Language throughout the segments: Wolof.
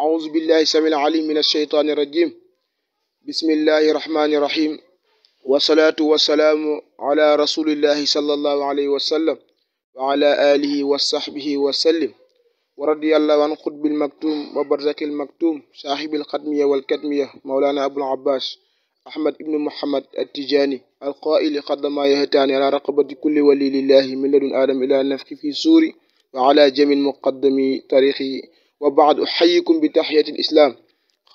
أعوذ بالله السميع العليم من الشيطان الرجيم. بسم الله الرحمن الرحيم، والصلاة والسلام على رسول الله صلى الله عليه وسلم وعلى آله وصحبه وسلم. ورضي الله عن قطب المكتوم وبرزك المكتوم صاحب الختمية والكتمية مولانا أبو العباس أحمد بن محمد التجاني القائل قد ما يهتاني على رقبة كل ولي لله من لدن آدم إلى النفخ في سوري وعلى جميع مقدم تاريخه. وبعد أحييكم بتحية الإسلام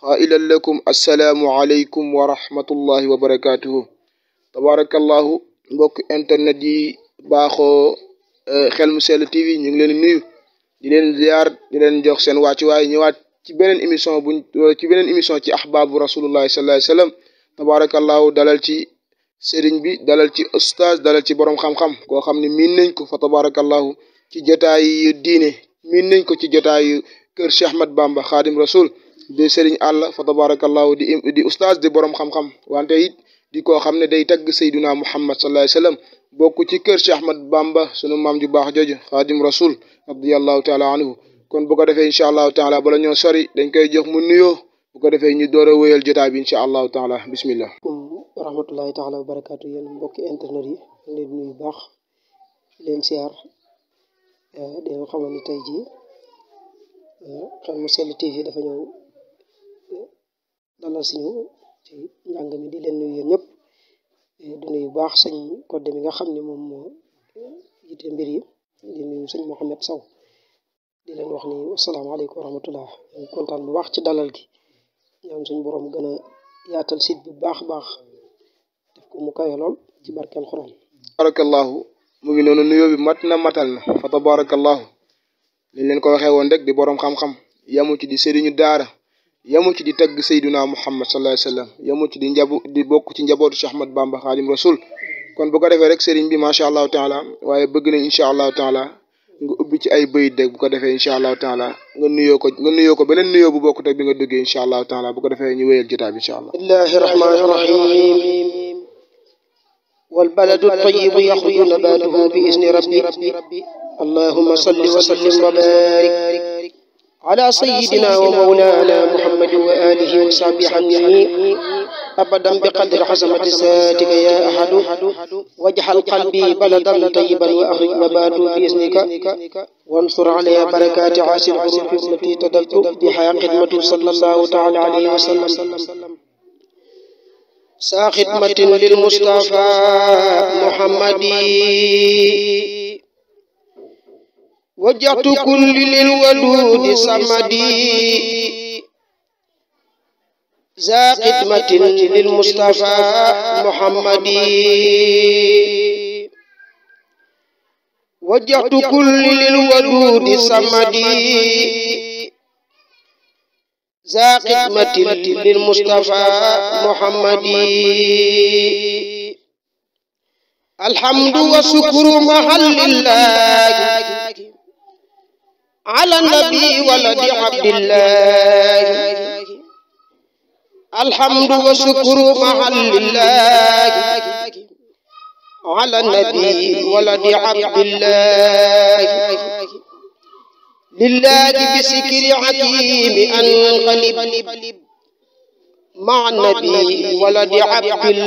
قائلا لكم السلام عليكم ورحمة الله وبركاته. تبارك الله mbokk internet yi baaxoo Xel Mu Sell TV ñu ngi leen nuyu di leen ziar di leen jox seen wàccu waaye ñëwaat ci beneen émission ci ahbaabu rasulullahi sallallahu alayhi wasallam. tabarakallahu dalal ci sëriñ bi, dalal ci ustaaz, dalal ci borom xam-xam koo xam ne miin nañ ko fa tabarakallahu ci jotaayu diine, miin nañ ko ci jotaayu kër Cheikh Ahmad Bamba Xaadim Rasul di sëriñ àlla fa tabarakallahu di ustaaz di borom xam-xam wante it di koo xam ne day tagg sayduna muhammad sallallahu alayhi wasallam bokk ci kër Cheikh Ahmad Bamba sunu maam ju baax jooju Xaadim Rasul radiyallahu taala anhu. kon bu ko defee incha allahu taala bala ñoo sori dañ koy jox mu nuyoo, bu ko defee ñu door a wéyal jotaay bi incha allahu taala. bismillah. wa rahmatullahi taala wa barakaatu. yéen mbokki internet yi leen nuyu baax leen siyaar di leen xamal ni tey jii Xel Mu Sell TV dafa ñëw dalal si ñu ci njàng mi di leen nuyu yéen ñëpp di nuyu baax sëñ Codé mi nga xam ne moom moo jiite mbir yi, di nuyu sëñ Mohamed Sow di leen wax ni asalaamaaleykum wa rahmatullah. kontaan bu baax ci dalal gi, ñaan suñu borom gën a yaatal site bu baax baax def ko mu kawe lool ci barkeel Xuraan. tabarakallahu mu ngi noonu nuyoo bi mat na matal na fa tabarakallahu liñ leen ko waxee woon rek di borom xam-xam yamu ci di sëriñu daara, yamu ci di tagg sayduna muhammad sallallahu alayhi wasallam, yamu ci di bokk ci njabootu Cheikh Ahmad Bamba Xaadim Rasul. kon bu ko defee rek sëriñ bi macha allahu taala, waaye bëgg nañ incha allahu taala nga ubbi ci ay bayit rek bu ko defee incha allahu taala nga nuyoo ko beneen nuyoo bu bokk teg bi nga duggee incha allahu taala, bu ko defee ñu wéyal jotaay bi incha allah. bismillahi rahmani rahim. wal baladu tayyibu yaxruju nabatuhu bi izni rabbi. allahumma salli wa sallim wa barik ala sayyidina wa mawlana muhammadin wa alihi wa sahbihi hamdihi abadan bi qadri xasamati zaatika ya ahadu waj'al qalbi baladan tayyiban wa akhrij nabatu bi iznika wansur alayya barakati asil hurufi ummati tadaktu biha xidmatu sallallahu ta'ala alayhi wa sallam sa xidmatin lil mustafa muhammadi wajjahtu kulli lil wadudi samadi za xidmatin lil mustafa muhammadi wajjahtu kulli lil wadudi samadi za xidmatin lil mustafa muhammadi alhamdu wa shukru mahalillahi ala nabi waladi abdillahi alhamdu wa shukru mahalillahi ala nabi waladi abdillahi lillahi bisikri hakimi anqalib ma nabi waladi abdil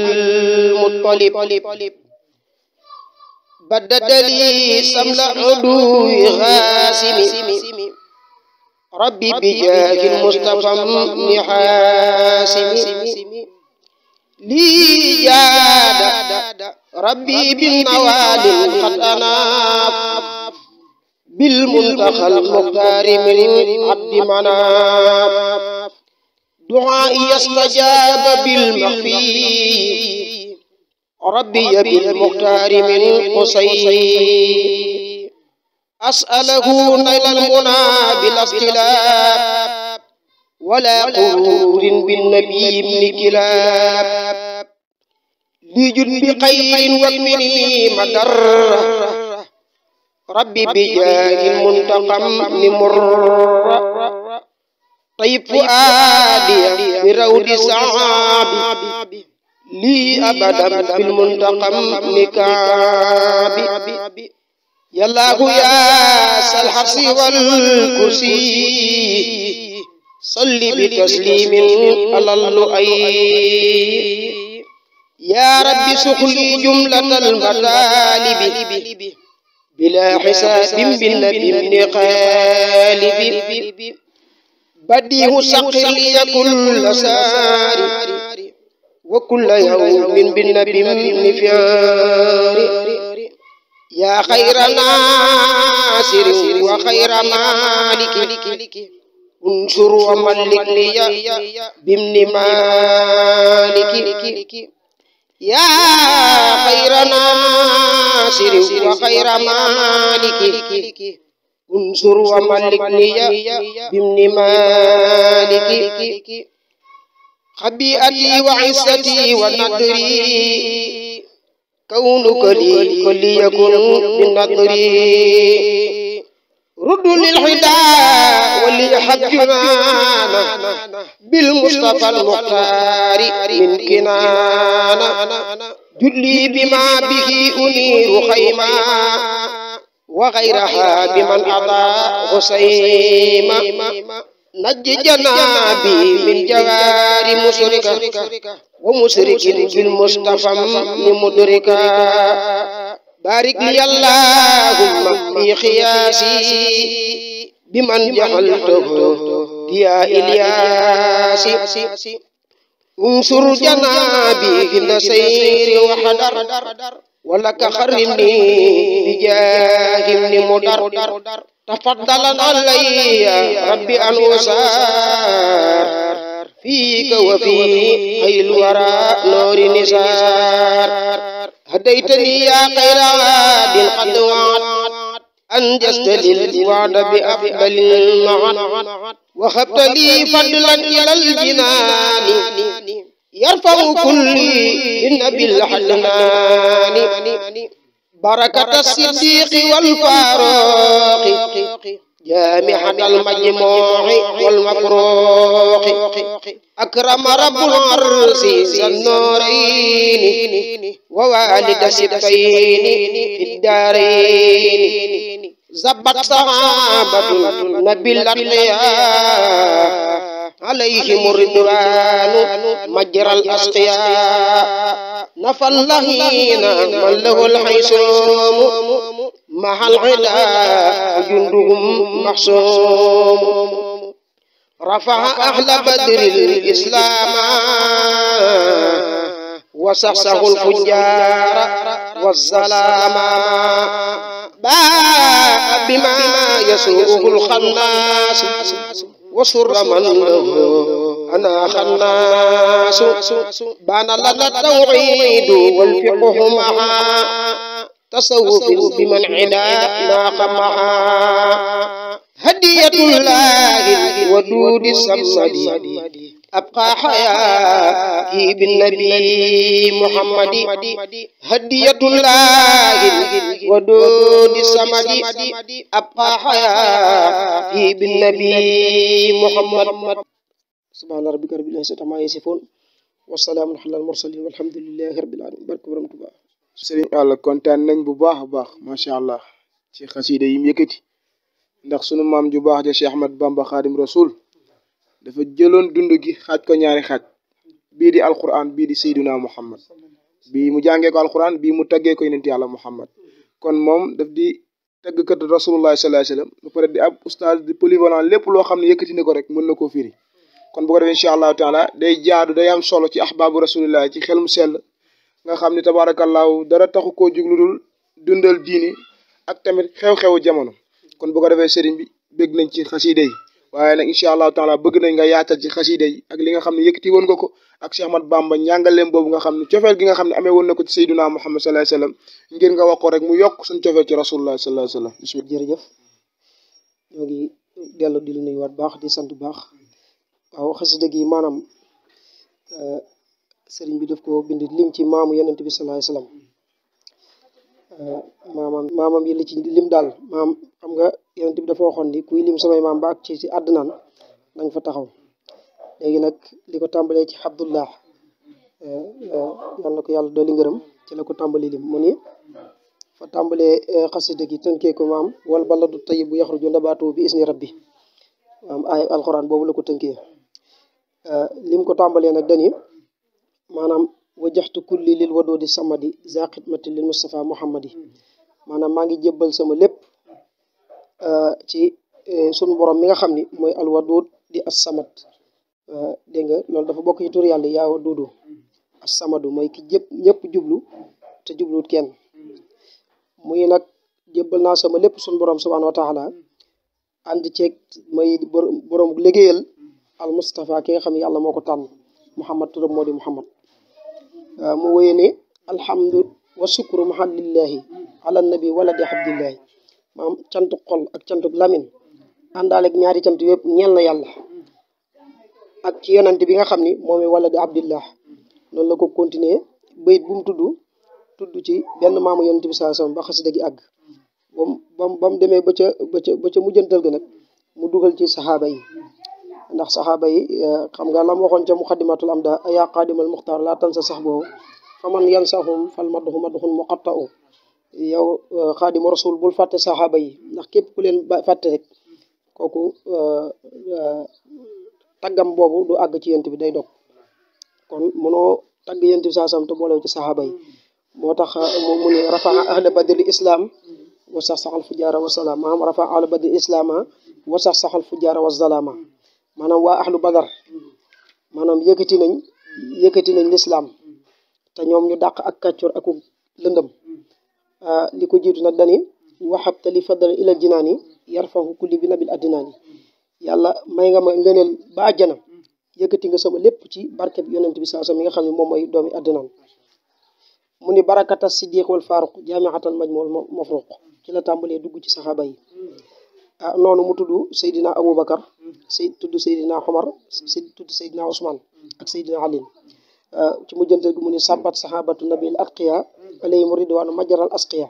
muttalib بددلي سمل عدو غاسم ربي بجاه المصطفى محاسم لي جاد ربي بالنوال قد أناف بالمنتخى المختار من عبد مناف دعائي استجاب بالمخفي ربي بالمختار من قصي أسأله نيل المنى بلا اختلاف ولا قرور بالنبي بن كلاب لجد بخير وكفني مدر ربي بجاه المنتقم نمر طيب فؤادي برود صعاب لي أبدا في المنتقم نكابي يا الله يا سل الحرس والكرسي صل بتسليم على اللؤي يا رب سخلي جملة المطالب بلا حساب بالنبي من قالب بديه سقر لي كل سار وكل يوم بالنبي من فيار يا خير ناصر وخير مالك انصر وملك لي بمن مالك يا خير ناصر وخير مالك انصر وملك لي بمن مالك خبيئتي وعزتي ونذري كونك لي كل يكن بالنذري رد للحدى وليحبنا بالمصطفى المختار من كنانا جلي بما به أنير خيما وغيرها بمن أضاء غسيما نجي جنابي من جوار مسركة ومسرك بالمصطفى مدركا بارك لي اللهم في خياسي بمن جعلته يا إلياسي انصر جنابي في السير وحدر ولك خرمني بجاه ابن مدر تفضلا علي ربي أن أسار فيك وفي خير الورى نور نسار هديتني يا خير عاد قد وعد أنجزت للوعد بأفضل المعد وخبت لي فضلا إلى الجنان يرفع كل بالنبي الحنان بركة الصديق والفاروق جامعة المجموع والمفروق أكرم رب العرش ذا النورين ووالد السبتين في الدارين زبت صحابة النبي الأتقياء عليهم الرضوان مجرى الأسقياء نفى اللهين من له الحيسوم مع العدا جندهم محسوم رفع أهل بدر الإسلام وسخسه الفجار والظلام باء بما يسوءه الخناس وسر من له أنا خناس بان لنا التوحيد والفقه معا تصوف بمن عدا ناق معا هدية الله ودود الصمد أبقى حياتي بالنبي محمد هدية الله ودود الصمد أبقى حياتي بالنبي محمد سبحان ربك رب العزة عما يصفون والسلام على المرسلين والحمد لله رب العالمين barke Borom Tuubaa sëriñ Alla kontaan nañ bu baax a baax macha allah ci xasida yi mu yëkkati ndax sunu maam ju baax ja Cheikh Ahmad Bamba Xaadim Rasul dafa jëloon dund gi xaaj ko ñaari xaaj bii di alquran bii di sayduna muhammad bii mu jàngee ko alquran bii mu taggee ko yonent yàlla muhammad kon moom daf di tëggkat rasulullah sallallahu alayhi wasallam ba pare di ab oustaz di polyvalent lépp loo xam ne yëkkati ne ko rek mën na koo firi kon bu ko defee incha allahu taala day jaadu day am solo ci ahbaabu rasulillah ci xel mu sell nga xam ne tabarakallahu dara taxu koo juglu dul dundal diini ak tamit xew-xewu jamono kon bu ko defee sëriñ bi bëgg nañ ci xasida yi waaye nag incha allahu taala bëgg nañ nga yaatal ci xasida yi ak li nga xam ne yëkkati woon nga ko ak Cheikh Ahmad Bamba njàngaleem boobu nga xam ne cofeel gi nga xam ne amee woon na ko ci sayyiduna Muhammad sallallahu alayhi wasallam ngir nga wax ko rek mu yokk suñ cofeel ci rasulullah sallallahu alayhi wasallam bismillah. jërëjëf ñoo ngi dellu di la nuyuwaat baax di sant bu baax waaw xasida gi maanaam sëriñ bi daf ko bind lim ci maamu yonent bi sallallahu alayhi wasallam maamam yi la ci lim daal maam xam nga yonent bi dafa waxoon ni kuy lim samay maam ba ak ci àddunaan nanga fa taxaw léegi nag li ko tàmbalee ci Abdullah yal na ko yàlla dooli ngërëm ci la ko tàmbali lim mu ni fa tàmbalee xasida gi tënkee ko maam wal baladu tayyibu yaxruju nabaatuhu bi isni rabbi ay alquran boobu la ko tënkee lim ko tàmbalee nag dani maanaam wajaxtu kulli lil wadudi samadi za xidmati lil Mustafa Muhammadi maanaam maa ngi jébbal sama lépp ci sunu borom mi nga xam ni mooy alwadud di as-samad dégg nga loolu dafa bokk ci tur yàlla yaa wadudu as-samadu mooy ki ñëpp jublu te jubluwut kenn muy nag jébbal naa sama lépp sunu borom subhanahu wa taala ànd ceeg may borom liggéeyal al Mustafa ki nga xam ne yàlla moo ko tànn Muhammad turam moo di Muhammad mu wéye ne alhamdu wa sukru mahalillahi ala nabi waladi abdillahi maam cantu xol ak cantu lamin àndaale ak ñaari cant yëpp ñeel na yàlla ak ci yonante bi nga xam ni moom i waladi abdillah noonu la ko continuer bayit bu mu tudd ci benn maamu yonante bi sallallahu alayhi wasallam ba xasida gi àgg ba mu demee ba ca mujjantal ga nag mu dugal ci saxaaba yi ndax saxaaba yi xam nga lam waxoon ca muqaddimatul amda aya qadimal muxtaar laa tansa sax boobu fa man yansahum fal madhu madhun muqatta'u yow xaadimu rasul bul fàtte saxaaba yi ndax képp ku leen fàtte rek kooku taggam boobu du àgg ci yent bi day dog kon mënoo tagg yent bi saa sam te boolew ci saxaaba yi moo tax mu ne rafaa ahla badri islam wa sax saxal fujaara wa salaam maanaam rafaa ahla badri islaama wa sax saxal fujaara wa zalaama maanaam waa ahlu badar maanaam yëkkati nañ lislaam te ñoom ñu dàq ak kàccor aku lëndëm li ko jiitu nag dani waxabta li fadal ilal jinaani yarfahu kulli bi nabil addinaani yàlla may nga ma ngëneel ba àjjana yëkkati nga sama lépp ci barke bi yonent bi saa mi nga xam ne moom mooy doomi addinaan mu ni barakata siddiq wal faaruq jaamiatal majmuul mafruq ci la tàmbalee dugg ci saxaaba yi noonu mu tudd Seydina Aboubacar tudd Seydina Omar tudd Seydina Ousmane ak Seydina Ali ci mujjantal gi mu ni sàbbat sahabatu nabil atqiya alayhim ridwaanu majral asqiya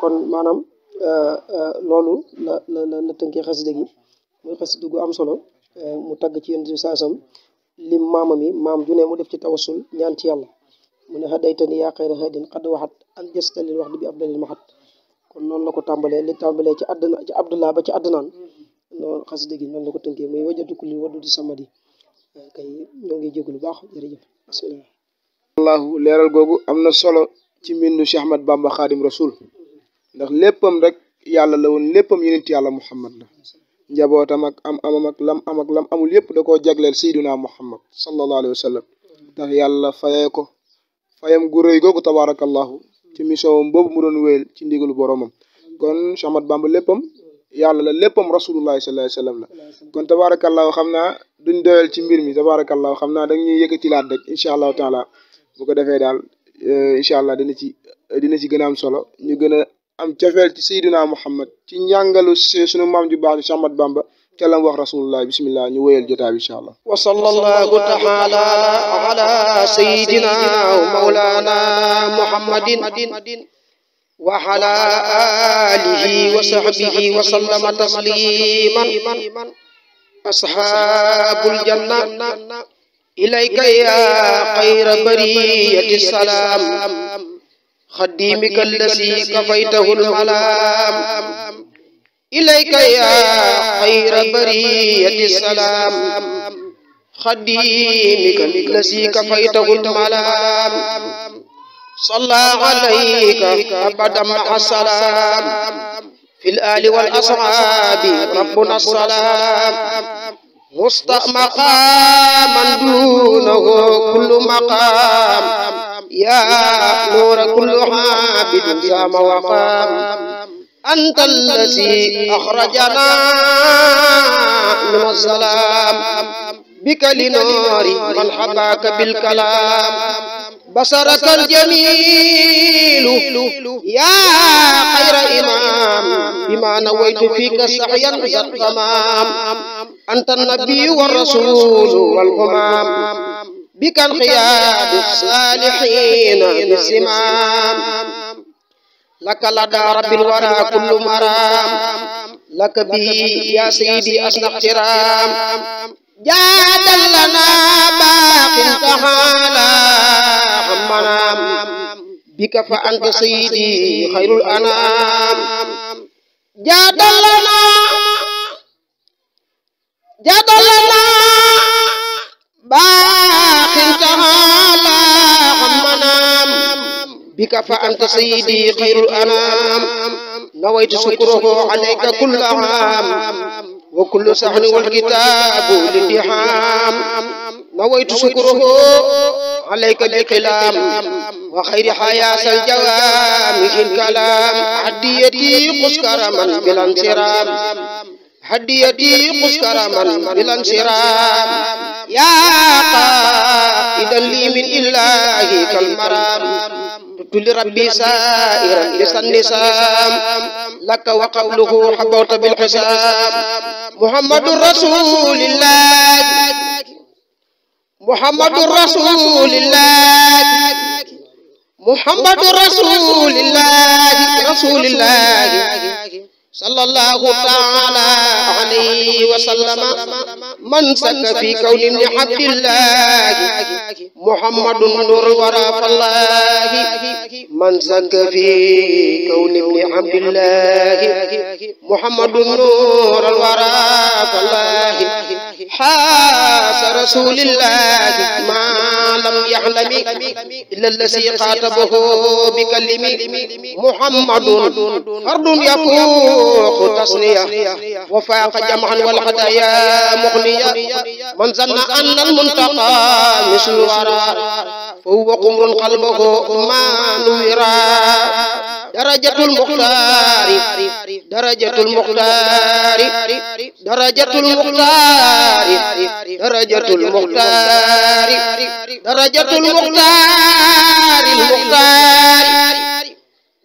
kon maanaam loolu la tënkee xasida gi muy xasida gu am solo mu tagg ci yonent bi saasam lim maama mi maam ju ne mu def ci tawassul ñaan ci yàlla mu ne hadaytani yaa xayra hadin qad waxat an jastalil wax di bi abdalil mahat kon noonu la ko tàmbalee ci àddina ci Abdullah ba ci àddinaan noonu xasida gi noonu la ko tënkee muy wajatu kulli wadudi samadi kay ñoo ngi jégalu baax jërëjëf bismillah allahu leeral googu am na solo ci mbindu Cheikh Ahmad Bamba Xaadim Rasul ndax léppam rek yàlla la woon léppam yonent yàlla Muhammad la njabootam ak amam ak lam amul yépp da koo jagleel Seydina Muhammad sallallahu alayhi wa sallam ndax yàlla fayee ko fayam gu rëy googu tabarakallahu ci mission boobu mu doon wéyal ci ndigalu boromam kon Cheikh Ahmad Bamba léppam yàlla la léppam rasulullahi sallallahu alayhi wa sallam la kon tabarakallahu xam naa duñ doyal ci mbir mi tabarakallahu xam naa dañuy yëkkati laat rek incha allahu taala bu ko defee daal incha allah dina ci gën a am solo ñu gën a am cofeel ci Seydina Muhammad ci njàngalu sunu maam ju baax Cheikh Ahmad Bamba te lam wax rasulullah bismillah ñu wéyal jotaa bi incha allah wa sallallahu taala ala sayyidina wa mawlana muhammadin wa ala alihi wa sahbihi wa sallama tasliman ashabul janna ilayka ya khayra bariyati salam خديمك الذي كفيته الملام إليك يا خير برية السلام خديمك الذي كفيته الملام صلى عليك أبدا مع السلام في الآل والأصحاب ربنا السلام مقاما دونه كل مقام يا نور كل عابد سام وقام أنت الذي أخرجنا من الظلام بك لنور من حباك بالكلام بصرك الجميل يا خير إمام بما نويت فيك سعيا تمام أنت النبي والرسول والغمام بك انقياد الصالحين بالزمام لك لدى رب الورى كل مرام لك به يا سيدي أسنى احترام جاد لنا باق تعالى همنا بك فأنت سيدي خير الأنام جاد لنا جدلنا باخ تعالى عمنا بك فأنت سيدي خير الأنام نويت شكره عليك كل عام وكل سهل والكتاب للدحام نويت شكره عليك بكلام وخير حياة الجوامع الكلام هديتي قس كرما بلا انصرام هديتي قس كرما بلا انصرام يا قائدا لي من إله كالمرام تل ربي سائرا لسان نسام لك وقبله حبوت بالحساب محمد رسول الله محمد رسول الله محمد رسول الله رسول الله صلى الله تعالى عليه وسلم من سك في كون ابن عبد الله محمد نور الورى فالله من سك في كون ابن عبد الله محمد نور الورى فالله حاس رسول الله ما لم يعلم إلا الذي خاطبه بكلم محمد فرد يفوق تصنية وفاق جمعا والخطايا مغنية من ظن أن المنتقى مثل الورى فهو قمر قلبه ما نورا درجة المختار درجة المختار درجة المختار درجة المختار درجة المختار المختار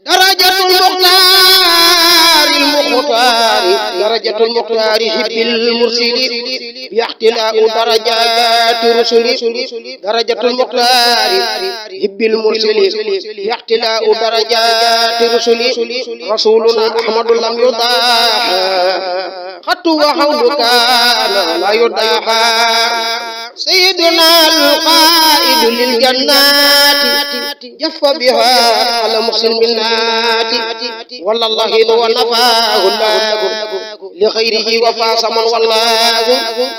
درجة المختار المختار درجة المختار هب المرسل باحتلاء درجات رسل درجة المختار هب المرسل باحتلاء درجات رسل رسولنا أحمد لم يضاحى خط وحول كان لا يضاحى سيدنا القائد للجنات جف بها على مسلمات والله ونفاه الله لخيره وفاس من والله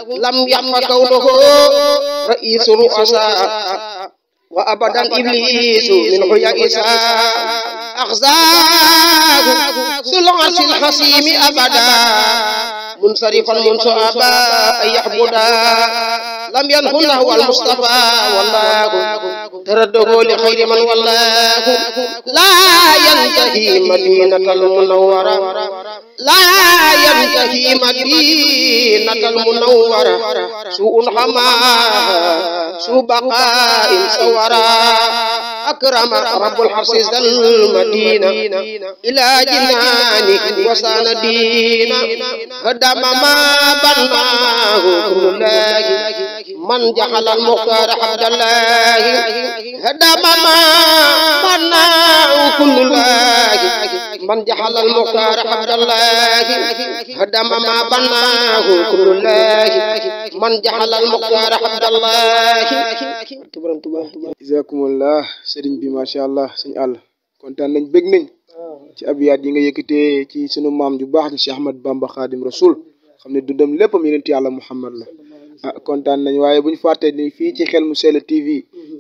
لم يخف كونه رئيس رؤساء وأبدا إبليس من حيائسا أخزاه سلعة الحسيم أبدا منصرفا منصابا أن يحبدا لم ينه له المصطفى والله ترده لخير من والله لا ينتهي مدينة المنورة لا ينتهي مدينة المنورة سوء حماها سوء بقاء سورا أكرم رب الحرس ذا المدينة إلى جنانه وسان دينا هدم ما بناه كل الله من جعل المختار عبد الله هدم ما بناه كل الله من جعل المختار عبد الله هدم ما بناه كل الله من جعل المختار عبد الله jazakumullah sëriñ bi macha allah sëñ àll kontaan nañ bég nañ ci abiyaat yi nga yëkkatee ci sunu maam ju baax ci Cheikh Ahmad Bamba Khadim Rasoul xam ne dundam léppam yonent yàlla Muhammad la kontaan nañ waaye buñ fàtte ni fii ci Xel mu Sell TV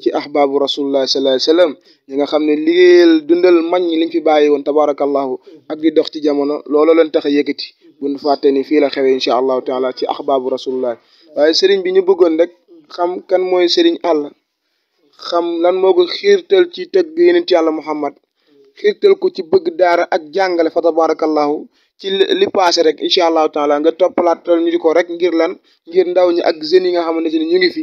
ci ahbaabu rasulullah sallallahu alayhi wasallam ñi nga xam ne liggéeyal dundal mag ñi liñ fi bàyyi woon tabarakallahu ak di dox ci jamono loolu leen tax a yëkkati buñ fàtte ni fii la xewee incha allahu taala ci ahbaabu rasulullah waaye sëriñ bi ñu bëggoon rek xam kan mooy sëriñ àll xam lan moo ko xiirtal ci tëgg yonent yàlla Muhammad xiirtal ko ci bëgg daara ak jàngale fa tabarakallahu ci li passé rek incha allahu taala nga toppalaatal ñu di ko rek ngir lan ngir ndaw ñi ak jeunes yi nga xamante ni ñu ngi fi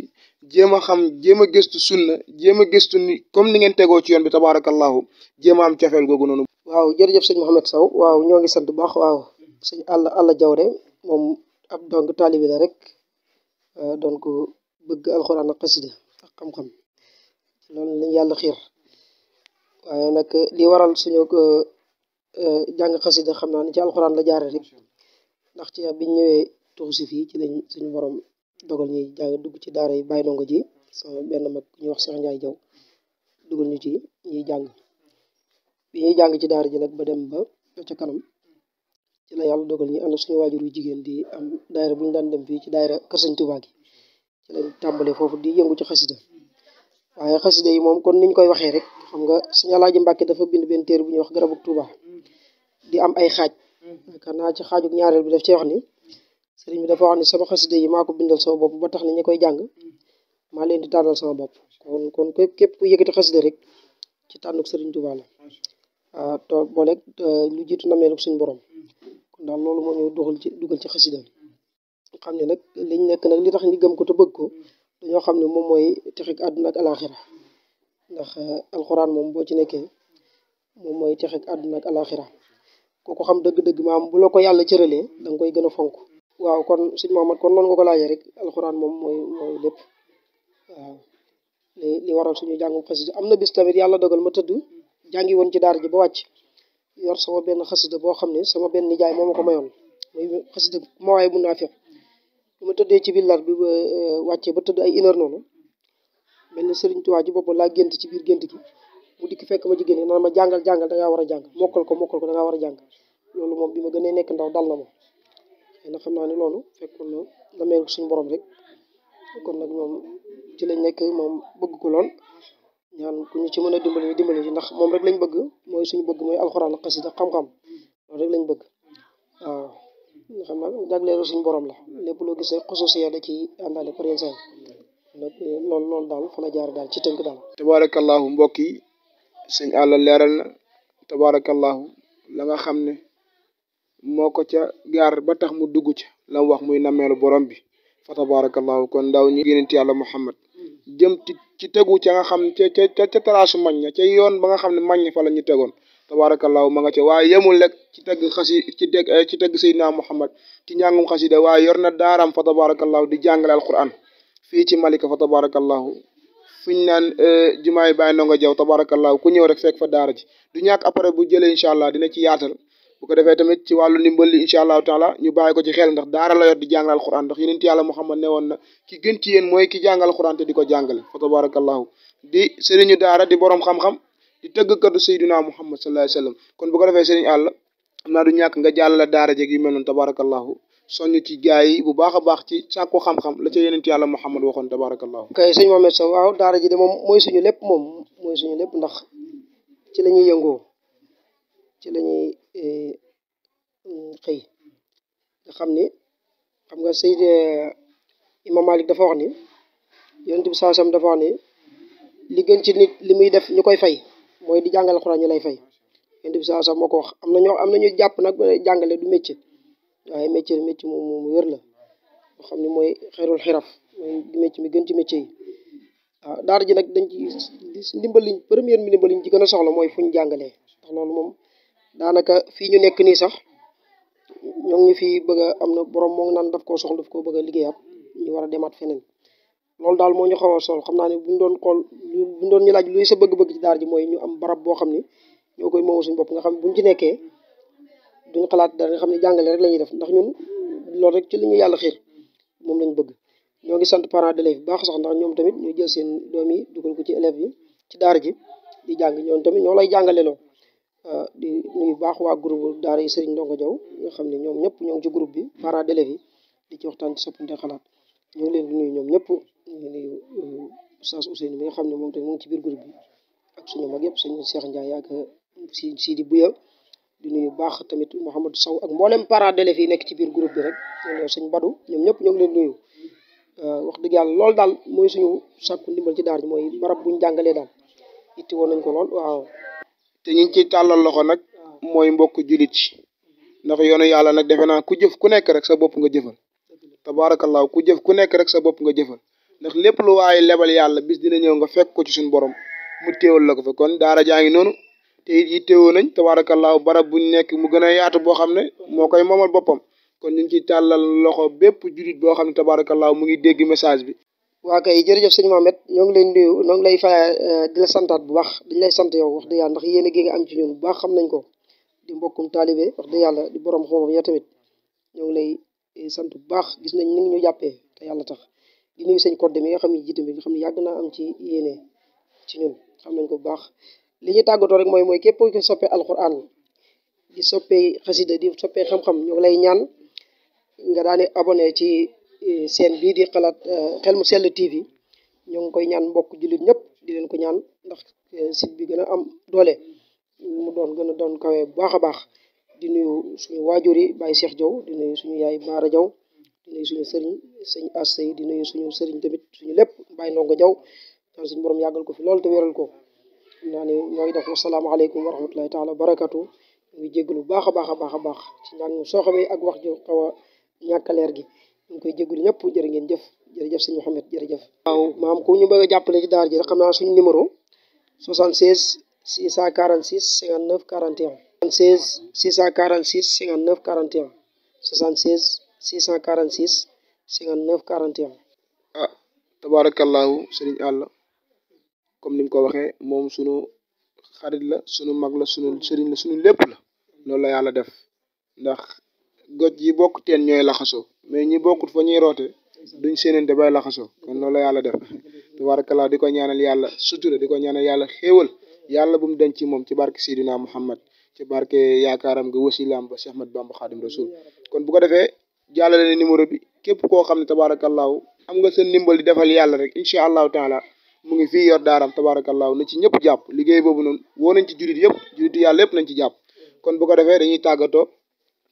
jéem a xam jéem a gëstu sunna jéem a gëstu ni comme ni ngeen tegoo ci yoon bi tabarakallahu jéem a am cofeel googu noonu. waaw jërëjëf sëñ Mouhamed Sow waaw ñoo ngi sant bu baax waaw sëñ Alla Jawre moom ab dong taalibi la rek doon ko bëgg alxuraan ak xasida ak xam-xam loolu lañ yàlla xiir waaye nag li waral suñu jàng xasida xam naa ni ci alxuraan la jaare rek ndax ci biñ ñëwee tuxu si fii ci lañ suñu borom dogal ñuy jàng dugg ci daara yi bàyyi ndongo ji sama benn mag ñuy wax Cheikh Ndiaye Jaw dugal ñu ci ñuy jàng bi ñuy jàng ci daara ji nag ba dem ba ca kanam ci la yàlla dogal ñu ànd suñu waajur yu jigéen di am daayira bu ñu daan dem fii ci daayira Kër Sëñ Tuubaa gi ci lañ tàmbalee foofu di yëngu ci xasida waaye xasida yi moom kon niñ koy waxee rek xam nga Sëñ Alaaji Mbàkke dafa bind benn téere bu ñuy wax Garabug Tuubaa di am ay xaaj yaakaar naa ci xaajug ñaareel bi daf cee wax ni sëriñ bi dafa wax ni sama xasida yi maa ko bindal sama bopp ba tax ni ñi koy jàng maa leen di tànnal sama bopp kon képp ku yëkkati xasida rek ci tànnuk sëriñ Tuubaa la to booleeg lu jiitu nameeluk suñ borom kon daal loolu moo ñu dugal ci xasida xam ne nag liñ nekk nag li tax ñu gëm ko te bëgg ko dañoo xam ne moom mooy texeg àdduna ak alaxira ndax alxuraan moom boo ci nekkee moom mooy texeg àdduna ak alaxira kooku xam dëgg-dëgg maam bu la ko yàlla cëralee da nga koy gën a fonk waaw kon sëñ Mahamad kon noonu nga ko laajee rek alxuraan moom mooy lépp waaw li waral suñu jàngum xasida am na bis tamit yàlla dogal ma tëdd jàngi woon ci daara ji ba wàcc yor sama benn xasida boo xam ne sama benn nijaay moo ma ko mayoon muy xasida mawaay bu naafiq bu ma tëddee ci biir lal bi ba wàccee ba tëdd ay 1 heure noonu benn sëriñ Tuubaa ji bopp laa gént ci biir gént gi mu dikk fekk ma jigéen naan ma jàngal da ngaa war a jàng mokkal ko da ngaa war a jàng loolu moom bi ma gënee nekk ndaw dal na ma xëy na xam naa ne loolu fekkoon na meel ko suñu borom rek kon nag moom ci lañ nekk moom bëgg ko lool ñaan ku ñu ci mën a dimbali ci ndax moom rek lañ bëgg mooy suñu bëgg mooy alxuraan ak xasida xam-xam loolu rek lañ bëgg waaw nga xam naa jagleelu suñu borom la lépp loo gis rek xususiya da ci àndaale par yenn saa nag loolu daal fa la jaar daal ci tënk daal tabarakallahu mbokk yi sëñ Alla leeral na tabarakallahu la nga xam ne moo ko ca gaar ba tax mu dugg ca la mu wax muy nameelu borom bi fa tabarakallahu kon ndaw ñi yonent yàlla Muhammad jëm ci tegu ca nga xam ca taraasu mañ ña ca yoon ba nga xam ne mañ fa la ñu tegoon tabarakallahu ma nga ca waaye yemul rek ci tegg ci tegg Seydina Muhammad ci njàngum xasida waaye yor na daaram fa tabarakallahu di jàngale alquran fii ci Malika fa tabarakallahu fuñ naan jumaay Baay Ndongo Jaw tabarakallahu ku ñëw rek fekk fa daara ji du ñàkk après bu jëlee incha allah dina ci yaatal bu ko defee tamit ci wàllu ndimbal li incha allahu taala ñu bàyyi ko ci xel ndax daara la yor di jàngal alquran ndax yonent yàlla Muhammad ne woon na ki gën ci yéen mooy ki jàngal alquran te di ko jàngale fa tabarakallahu di sëriñu daara di borom xam-xam di tëggkatu Seydina Muhammad sallallahu alayhi wasallam kon bu ko defee sëriñ Alla xam naa du ñàkk nga jàllale daara jeeg yu mel noonu tabarakallahu soññ ci gaay yi bu baax a baax ci sàkku xam-xam la ca yonent yàlla Muhammad waxoon tabarakallahu kay sëñ Mohamed Sow waaw daara ji de moom mooy suñu lépp ndax ci la ñuy yëngoo ci la ñuy xëy nga xam nga Seyd Imam Malik dafa wax ni yonent bi saasam dafa wax ni li gën ci nit li muy def ñu koy fay mooy di jàngal alxuraan ñu lay fay yonent bi saasam moo ko wax am na ñu jàpp nag jàngale du métier waaye métier mu wér la nga xam ne mooy xeerul xiraf mooy métier mi gën ci métier yi waaw daara ji nag dañ ci ndimbaliñ première mi ndimbaliñ ci gën a soxla mooy fu ñu jàngalee ndax loolu moom daanaka fii ñu nekk nii sax ñoo ngi ñu fi bëgg a am na borom moo ngi naan daf koo soxla daf koo bëgg a liggéeyaat ñu war a demaat feneen loolu daal moo ñu xaw a sol xam naa ne buñ doon xool buñ doon ñu laaj luy sa bëgg-bëgg ci daara ji mooy ñu am barab boo xam ne ñoo koy moomu suñu bopp nga xam ne buñ ci nekkee duñ xalaat dara nga xam ne jàngale rek la ñuy def ndax ñun loolu rek ci li ñu yàlla xiir moom lañ bëgg ñoo ngi sant parents d'élèves baax sax ndax ñoom tamit ñu jël seen doom yi dugal ko ci élèves yi ci daara ji di jàng ñoom tamit ñoo lay jàngale loo di nuyu baax waa groupe daara yi Serigne Ndongo Diaw nga xam ne ñoom ñëpp ñoo ngi ci groupe bi parents d'élèves yi di ci waxtaan ci soppante xalaat ñu ngi leen di nuyu ñoom ñëpp ñu ngi nuyu Oustaz Ousseynou mi nga xam ne moom tamit mu ngi ci biir groupe bi ak suñu mag yëpp suñu Cheikh Ndiaye ak Sidi Bouya di nuyu baax tamit Mouhamadou Sow ak mboolem parents d'élèves yi nekk ci biir groupe bi rek ñoo sëñ Badou ñoom ñëpp ñoo ngi leen nuyu wax dëgg yàlla loolu daal mooy suñu sàkku ndimbal ci daara ji mooy barab buñ jàngalee daal itti woon nañ ko lool waaw te ñu ngi ciy tàllal loxo nag mooy mbokk julit ci ndax yoonu yàlla nag defe naa ku jëf ku nekk rek sa bopp nga jëfal tabarakallahu ku jëf ku nekk rek sa bopp nga jëfal ndax lépp lu waaye lebal yàlla bis dina ñëw nga fekk ko ci suñu borom mu téewal la ko fa kon daara jaa ngi noonu te it yi téewoo nañ tabarakallahu barab buñ nekk mu gën a yaatu boo xam ne moo koy moomal boppam kon ñu ngi ciy tàllal loxo bépp julit boo xam ne tabarakallahu mu ngi dégg message bi waa kay jërëjëf sëñ Mohamed ñoo ngi leen nuyu ñoo ngi lay fay di la santaat bu baax dañ lay sant yow wax dëgg yàlla ndax yéen a gi nga am ci ñun bu baax xam nañ ko di mbokkum taalibe wax dëgg yàlla di borom xam-xam ya tamit ñoo ngi lay sant bu baax gis nañ ni ñu jàppee te yàlla tax di nuyu sëñ Codé mi nga xam ne jiite bi nga xam ne yàgg naa am ci yéene ci ñun xam nañ ko bu baax li ñu tàggatoo rek mooy képp ko soppe alquran di soppee xasida di soppee xam-xam ñu ngi lay ñaan nga daane abonné ci seen bii di xalaat xel mu sell TV ñu ngi koy ñaan mbokk jullit ñëpp di leen ko ñaan ndax site bi gën a am doole mu doon gën a doon kawe bu baax a baax di nuyu suñu waajur yi Baye Cheikh Diaw di nuyu suñu yaay Baara Diaw di nuyu suñu sëriñ sëñ Assey di nuyu suñu sëriñ tamit suñu lépp Baye Ndongo Diaw ñaan suñu borom yàggal ko fi lool te wéral ko naa ne ñooy def wasalaamaaleykum wa rahmatullahi taala wa barakatu ñu ngi jéggalu baax a baax a baax a baax ci njàng soo xamee ak wax ju xaw a ñàkk leer gi ñu ngi koy jéggalu ñëpp jërë ngeen jëf jërëjëf sëñ Mouhamed jërëjëf waaw maam ku ñu bëgg a jàppale ci daara ji rek xam naa suñu numéro 76 646 59 41 76 646 59 41 76 646 59 41 ah tabarakallahu sëriñ àlla comme ni mu ko waxee moom sunu xarit la sunu mag la sunu sëriñ la sunu lépp la loolu la yàlla def ndax goj yi bokk teen ñooy laxasoo mais ñi bokkut fa ñuy roote duñ séenante bay laxasoo kon loolu la yàlla def tabarakallahu di ko ñaanal yàlla sutura di ko ñaanal yàlla xéewal yàlla bu mu denc ci moom ci barke Seydina Muhammad ci barke yaakaaram nga wasilaam ba Cheikh Ahmad Bamba Xaadim Rasul kon bu ko defee jàllale ne numéro bi képp koo xam ne tabarakallahu am nga seen ndimbal di defal yàlla rek incha allahu taala mu ngi fii yor daaram tabarakallahu na ci ñëpp jàpp liggéey boobu noonu woo nañ ci julit yëpp julitu yàlla yëpp nañ ci jàpp kon bu ko defee dañuy tàggatoo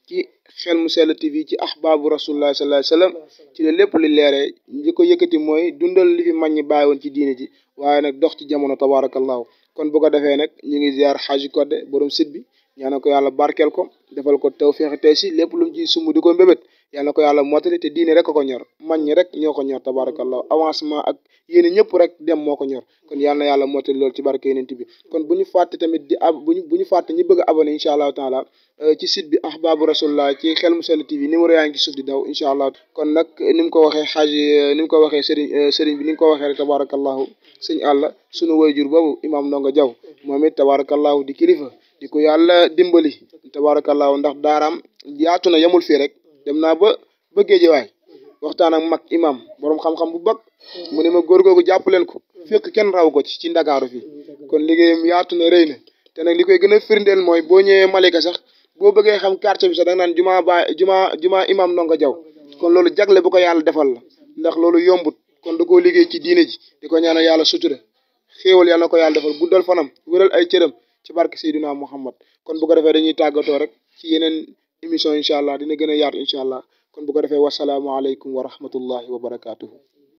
ci xel mu sell TV ci ahbaabu rasulullah sallallahu alayhi wasallam ci la lépp li leeree li ko yëkkati mooy dundal li fi mag ñi bàyyi woon ci diine ji waaye nag dox ci jamono tabarakallahu kon bu ko defee nag ñu ngi ziar Haji Codé borom site bi ñaanal ko yàlla barkeel ko defal ko tawfiix tey si lépp lu mu ci sumb di ko mbébét yàlla ko yàlla mottali te diine rek ko ñor mag ñi rek ñoo ko ñor tabarakallahu avancement ak yéen ñëpp rek dem moo ko ñor kon yàlla na yàlla mottali loolu ci barke yeneen bi kon bu ñu fàtte tamit di bu ñu fàtte ñi bëgg a abonné incha allahu taala ci site bi ahbaabu rasulullah ci xel mu sell TV numéro yaa ngi ci suuf di daw incha allah kon nag ni mu ko waxee xaaji ni mu ko waxee sëriñ bi ni nga ko waxee rek tabarakallahu sëñ àlla sunu wayjur boobu imam Ndongo Diaw moom it tabarakallahu di kilifa di ko yàlla dimbali tabarakallahu ndax daaraam yaatu na yemul fii rek dem naa ba Géejawaay waxtaan ak mag imam borom xam-xam bu bag mu ne ma góor googu jàpp leen ko fekk kenn raw ko ci Ndakaaru fii kon liggéeyam yaatu na rëy na te nag li koy gën a firndeel mooy boo ñëwee Malika sax boo bëggee xam quartier bi sax da nga naan jumaa imam Ndongo Diaw kon loolu jagle bu ko yàlla defal la ndax loolu yombut kon da koo liggéey ci diine ji di ko ñaanal yàlla sutura xéewal yàlla na ko yàlla defal guddal fanam wéral ay cëram ci barke Seydina Muhammad kon bu ko defee dañuy tàggatoo rek ci yeneen émission incha allah dina gën a yaatu incha allah kon bu ko defee wasalaamualeykum wa rahmatullahi wa barakatuhu